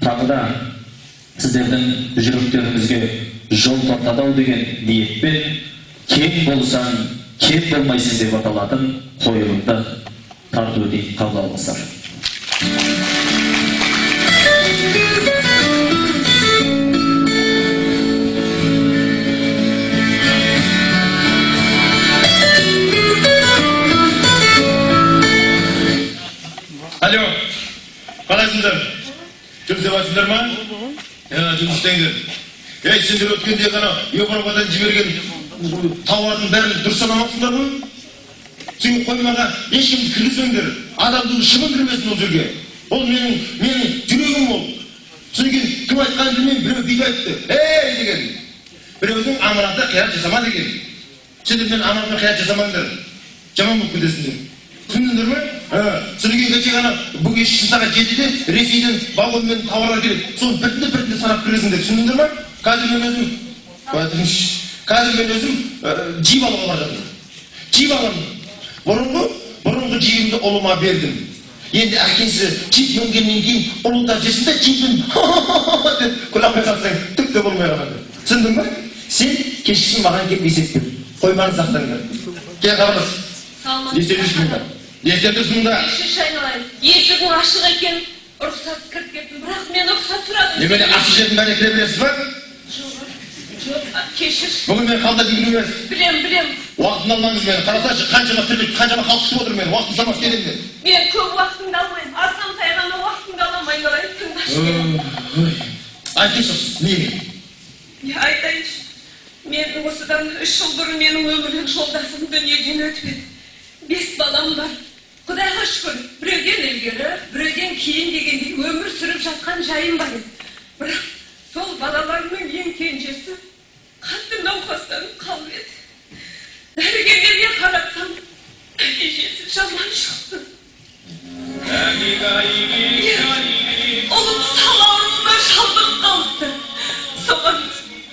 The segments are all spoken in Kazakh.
Тағы да сіздердің жүректеріңізге жол тартады ау деген ниетпен кең болсаң, кем болмайсың деп аталатын қойылымды тарту етейін, қабыл алыңыздар. Алло, қалайсыңдар? Жұмыс істеп ма? Жұмыс істеңдер. Ей, сендер өткенде ғана Европадан жіберген тауардың бәрін дұрыс санамапсыңдар ғой? Сен қоймаға ешкімді кіргізбеңдер. Адамды шыбын кірмесін ол жерге. Ол менің жүрегім ол. Содан кейін кім айтқанын білмеймін, біреу бүйтіп айтты. Ей деген. Біреудің аманатына қиянат жасама деген. Сендер менің аманатыма қиянат жасамаңдар. Жаман болып кетесіңдер. Түсіндіңдер ме? Содан кейін кеше ғана бүгін кешкісін сағат 7-де Ресейден вагонмен тауарлар келеді. Соны біртіндеп санап кіргізіңдер. Түсіндіңдер ме? Қазір мен өзім джип алуға бара жатырмын. Джип аламын. Бұрынғы джибімді ұлыма бердім. Енді әкесі джип мінгеннен кейін ұлы да жүрсін де джипін деп күле алмай қалсаң түк те болмай қалады. Түсіндің бе? Сен кешкісін маған келіп есеп бер. Қойманы сақтаңдар. Кел хабарлас. Не істеп жүрсің мұнда? Не істеп жүрсің мұнда? Кешірші айналайын. Есігің ашық екен, рұқсат кіріп кеттім. Бірақ мен рұқсат сұрадым. Немене ашық жердің бәріне кіре бересіз ба? Жоқ, кешірші. Бүгін мен қабылдап үлгермей емес. Білем. Уақытын алмаңыз мені. Қарасаңшы, қаншама тірлік, қаншама халық күтіп отыр мені. Уақытын салмас келемін мен. Мен көп уақытыңды алмаймын. Азғантай ғана уақытыңды аламын, айналайын, тыңдашы мені. Айтыңызшы, не? Айтайыншы. Мен осыдан 3 жыл бұрын менің өмірлік жолдасым дүниеден өтіп еді. 5 балам бар. Құдайға шүкір, біреуден ілгері, біреуден кейін дегендей өмір сүріп жатқан жайым бар еді. Бірақ сол балаларымның ең кенжесі қатты науқастанып қалып еді. Дәрігерлерге қаратсам, нәтижесі жаман шықты. Ұлым сал ауруына шалдығып қалыпты. Соған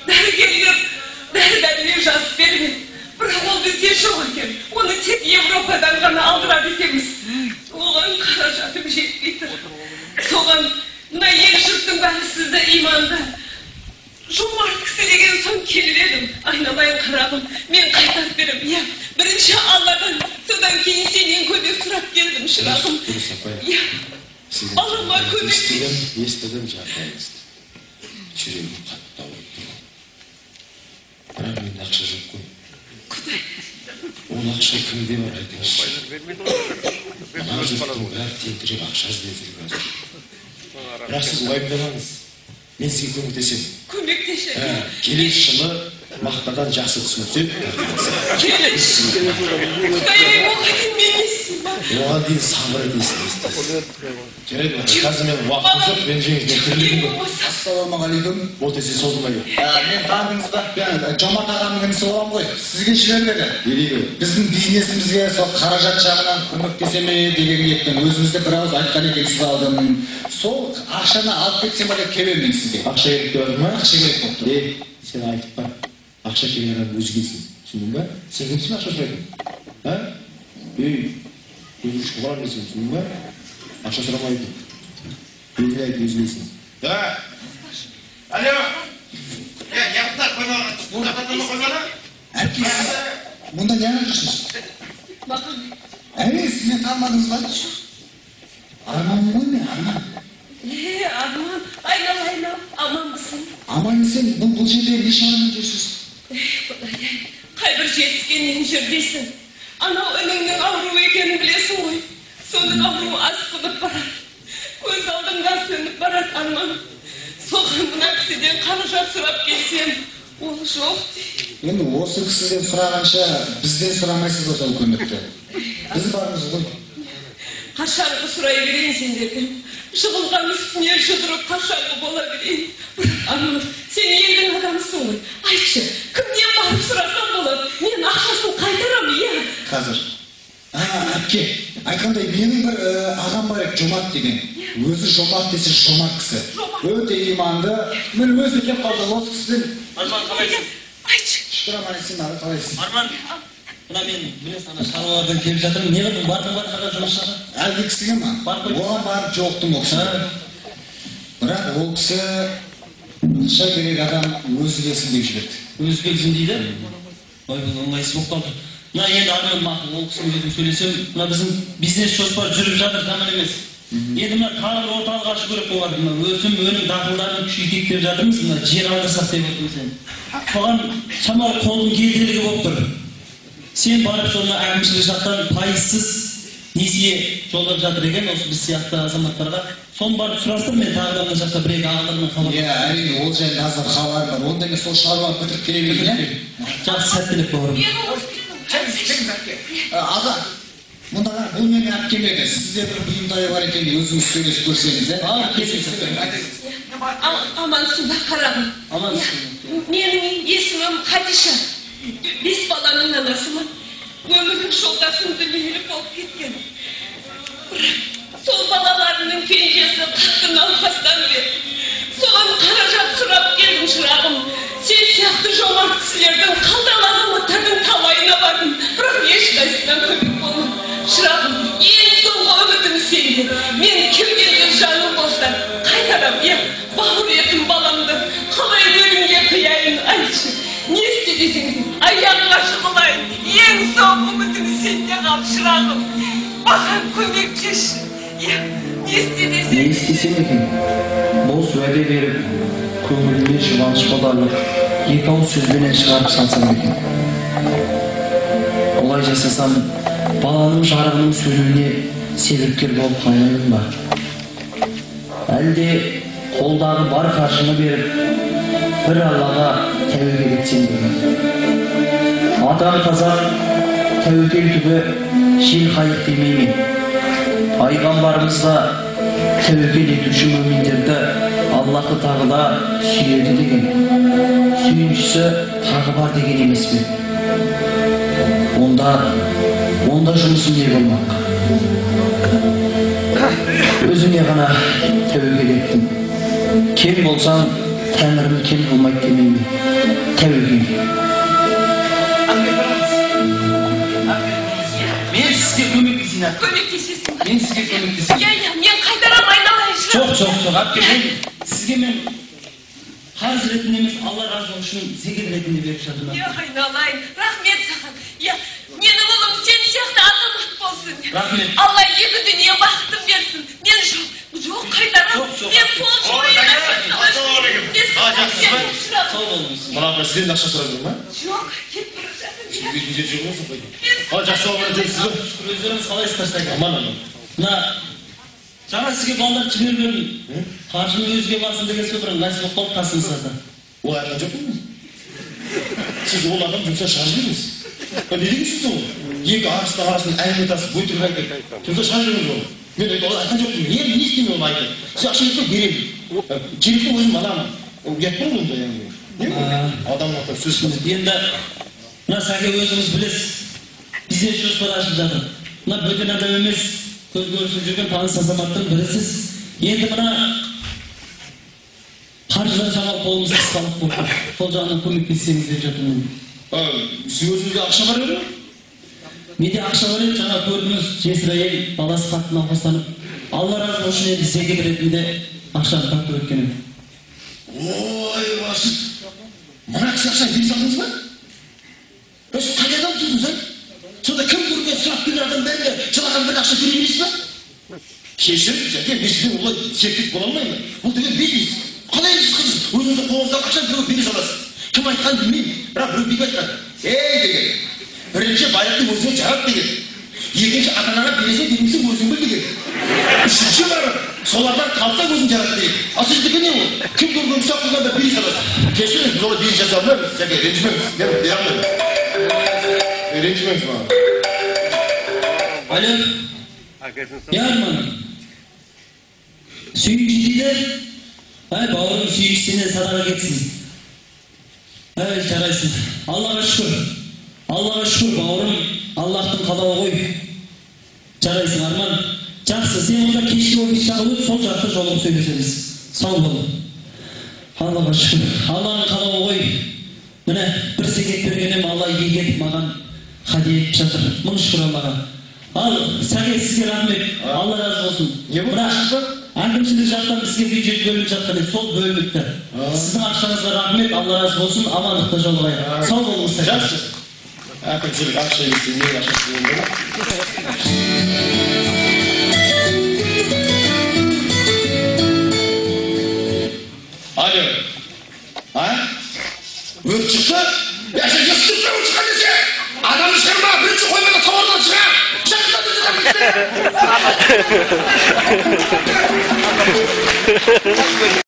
дәрігерлер дәрі-дәрмек жазып берген. Бірақ ол бізде жоқ екен. Оны тек Европадан ғана алдырады екенбіз. Оған қаражатым жетпей тұр. Соған мына ел жұрттың бәрі сізді иманды, жомарт кісі деген соң келіп едім. Айналайын қарағым, мен қайтарып беремін. Иә, бірінші Алладан, содан кейін сенен көмек сұрап келдім, шырағым. Дұрыс апай. Иә, Аллама көмек. Естідім жағдайыңызды. Жүрегім қатты ауырып тұр. Бірақ менде ақша жоқ қой. Құдай. Ол ақша кімде бар айтыңызшы. Мына жұрттың бәрі тентіреп ақша іздеп жүр қазір. Бірақ сіз уайымдамаңыз. Мен сізге көмектесемін. Көмектесші. Келесі жылы мақтадан жақсы түсім түседі. Келесі. Құдай-ай, оған дейін мен не істеймін? Оған дейін сабыр етесің. Жарайды, қазір мен уақытым жоқ, мен жеңіс, мен тірлігім көп. Ассалаумағалейкум. Ол тез созылмай кет. Мен таныдыңыз ба? Мен Жомарт ағамның інісі боламын ғой. Сізге жібермеді. Не дейді? Біздің бизнесімізге сол қаражат жағынан көмектесе ме деген ниетпен өзіңізді бір ауыз айтқан екенсіз алдым. Сол ақшаны алып кетсем ба деп келіп едім мен сізге. Ақша керек деп жатыр ма? Ақша керек болып тұр. Е, сен айтып бар. Ақша келген адам өзі келсін. Түсіндің ба? Сен кімсің ақша сұрайтын? А? Ей, өзі үшін құран десең, түсіндің ба? Ақша сұрамайды. Өзіне айт, өзі келсін. Да. Алло. Е, неғыптар қоймаған. Қоймаған? Әпке, мұнда не қылып жүрсіз? Маған. Әне, сіз мені танымадыңыз ба? Арман ғой мен, Арман. Е, Арман, айналайын, аманбысың? Аман есен, бұл жерде не шаруамен жүрсіз? Құдай-ай, қай бір жетіскеннен жүр дейсің. Анау ініңнің ауруы екенін білесің ғой. Соның ауруы асқынып барады. Көз алдымда сөніп барады, Арман. Соған мына кісіден қаражат сұрап келсем, ол жоқ дейді. Енді осы кісіден сұрағанша бізден сұрамайсыз ба сол көмекті? Біз бармыз ғой. Қашанғы сұрай берейін сендерден? Жығылған үстіне жұдырып қашанғы бола берейін? Бірақ Арман, сен елдің адамысың ғой. Айтшы, кімнен барып сұрасам болады? Мен ақшасын қайтарамын, иә? Қазір. Әпке, айтқандай, менің бір ағам бар еді, Жомарт деген. Өзі жомарт десе жомарт кісі. Өте иманды. Мен өзі келіп қалды осы кісіден. Арман, қалайсың? Айтшы. Шүкір, аман есен, ары қалайсың? Арман, мына мен білесің, ана шаруалардан келіп жатырмын. Не қылдың, бардың ба тағы жұмысшыға? Әлгі кісіге ма? Барып қойдың. Оған барып жоқтым ол кісіге. Бірақ Ол кісі ақша керек адам өзі келсін деп жіберді. Өзі келсін дейді? Ой, бұл ыңғайсыз болып қалды. Мына енді Арман мақұл, ол кісімен өзім сөйлесем, мына біздің бизнес жоспар жүріп жатыр, жаман емес. Енді мына тағы бір орталық ашу керек болады. Мына өсім, өнім дақылдарын күшейтейік деп жатырмыз, мына жер алдырсақ деп отырмыз енді. Соған шамалы қолдың кедергі болып тұр. Сен барып соны әкімшілік жақтан пайызсыз несие жолдап жатыр екен осы біз сияқты азаматтарға. Соны барып сұрастыр, мен тағы да мына жақта бір екі ағалармен хабарласып. Иә, әрине, ол жайлы аздап хабарым бар. Онда мен сол шаруаны бітіріп келе берейін, иә? Жақсы, сәттілік бауырым. Келіңіз, әпке. Аға, мұнда бұл менің әпкем еді. Сізде бір бұйымтайы бар екен, өзіңіз сөйлесіп көрсеңіз, ә? Амансың ба, қарағым? Амансың. Менің есімім Хадиша. 5 баланың анасымын. Өмірлік жолдасым дүниелік болып кеткен. Бірақ сол балаларының кенжесі қатты науқастанып еді. Соған қаражат сұрап келдім, шырағым. Сен сияқты жомарт кісілердің, қалталы азаматтардың талайына бардым. Бірақ ешқайсысынан көмек болмады. Шырағым, ең соңғы үмітім сенде. Мен кеудемде жаным болса, қайтарам, иә, бауыр етім баламды қалай өлімге қияйын, айтшы. Не істе десең, аяғыңа жығылайын. Ең соңғы үмітім сенде қалды, шырағым. Маған көмектесші. Иә, не істе десең. Не істесем екен? Бос уәде беріп, көңіліне жұбаныш боларлық екі ауыз сөзбенен шығарып салсам екен. Олай жасасам, баланың жарығының сөнуіне себепкер болып қалмаймын ба? Әлде қолдағы бар қаржыны беріп, бір Аллаға тәуекел етсем деген. Адам қазақ тәуекел түбі жел қайық демей ме? Пайғамбарымыз да тәуекел етуші мөминдерді Аллахы тағала сүйеді деген. Сүйіншісі тағы бар деген емес пе? Онда жұмысым не болмақ? Өзіңе ғана тәуекел еттім. Кем болсаң, тәңірім кем болмайды демей ме? Тәуекел. Мен сізге көмектесейін, әпке. Көмектесесің ба? Мен сізге көмектесейін. Иә, иә, мен қайтарам, айналайын, шырақ. Жоқ, жоқ, жоқ, әпке, мен сізге мен қарыз ретінде емес, Алла разылығы үшін зекет ретінде беріп жатырмын. Иә, айналайын, рахмет саған. Иә, менің ұлым сен сияқты азамат болсын. Рахмет. Алла екі дүние бақытын берсін. Мен жоқ, жоқ қайтарам. Жоқ, жоқ. Мен пол жойын. Ассалаумағалейкум. Жақсысыз ба? Сау болыңыз. Мына апа сізден ақша сұрап жүр ма? Жоқ, кетіп бара жатырмын. Сізге жер жоқ болсын қойды. Ал жақсы болған сіз ба? Өздеріңіз қалайсыздар, Сәке? Аман, аман. Мына жаңа сізге балалар жіберіп едім. Қаржыны өзге басын деген сөз бір ыңғайсыз болып қалды қасыңызда. Ол айтқан жоқпын мен. Сіз ол адам жұмсақ шығарып жіберіңіз. Не деген сөз ол? Екі арыстың арасында әңгіме тасып, өтірік айтып, жұмсақ шығарып жіберіңіз оны. Мен ол айтқан жоқпын. Мен не істеймін оны айтып? Сіз ақша керек пе? Беремін. Керек пе, өзім аламын. Ұят қой ондай әңгіме. Не ол? Адамның аты сөз. Енді мына Сәке өзіңіз білесіз, бизнес жоспар ашып жатыр. Мына бөтен адам емес, көз көрісіп жүрген таныс азаматтың бірісіз. Енді мына қаржыдан шамалы қолымыз қысқалық болып тұр. Сол жағынан көмектессеңіз деп жатырмын. Сіз өзіңізде ақша бар еді? Менде ақша бар еді, жаңа көрдіңіз, жесір әйел баласы қатты науқастанып, Алла разы болсын, енді зекет ретінде ақшаны тартып өткен едім. Ой, сіз мына кісі ақшаны бере салдыңыз ба? Сіз қай адамсыз, а? Сонда кім көрген сұрап келген адам бәріне жылаған бір ақша бере бересіз ба? Кешіріңіз, Жәке, мен сізбен олай серіктес бола алмаймын. Бұл деген бизнес. Қалай енді сіз өзіңіздің қолыңыздағы ақшаны біреуге бере саласыз? Кім айтқанын білмеймін, бірақ біреу бүйтіп айтқан. Ей деген, бірінші байлықты өзіңе жарат деген. Екінші ата-анаға бересің, бермесең өзің біл деген. Үшінші барып, солардан қалса өзің жарат деген. Ал сіздікі не ол? Кім көрген ұсақ қылғанда бере саласыз. Кешіріңіз, біз олай бизнес жасай алмаймыз. Жәке, ренжімеңіз. Мен бере алмаймын. Ренжімеңіз маған. Алло. Иә, Арман. Сүйінші дейді. Әй, бауырым, сүйінші сенен садаға кетсін. Әй, жарайсың. Аллаға шүкір. Аллаға шүкір, бауырым. Аллахтың қалауы ғой. Жарайсың, Арман. Жақсы, сен онда кешкі офис жаққа өт, сол жақта жолығып сөйлесеміз. Сау бол. Аллаға шүкір. Алланың қалауы ғой. Міне, бір зекет берген едім, Алла игі етіп маған хадия етіп жатыр. Мың шүкір Аллаға. Ал, Сәке, сізге рахмет. Алла разы болсын. Не болды? Бірақ Әкімшілік жақтан бізге бюджет бөлініп жатқан еді, сол бөлініпті. Сіздің ақшаңызға рахмет, Алла разы болсын, амандықта жолығайық. Сау болыңыз. Жақсы. Әкімшілік ақша келсе, менің ақшам келмейді ма? Алло. А? Өрт шықты? Я сен естіп тұрсың, өрт шыққан десе! Адамды шығарма, бірінші қоймада тауардан шығар! Жақсы.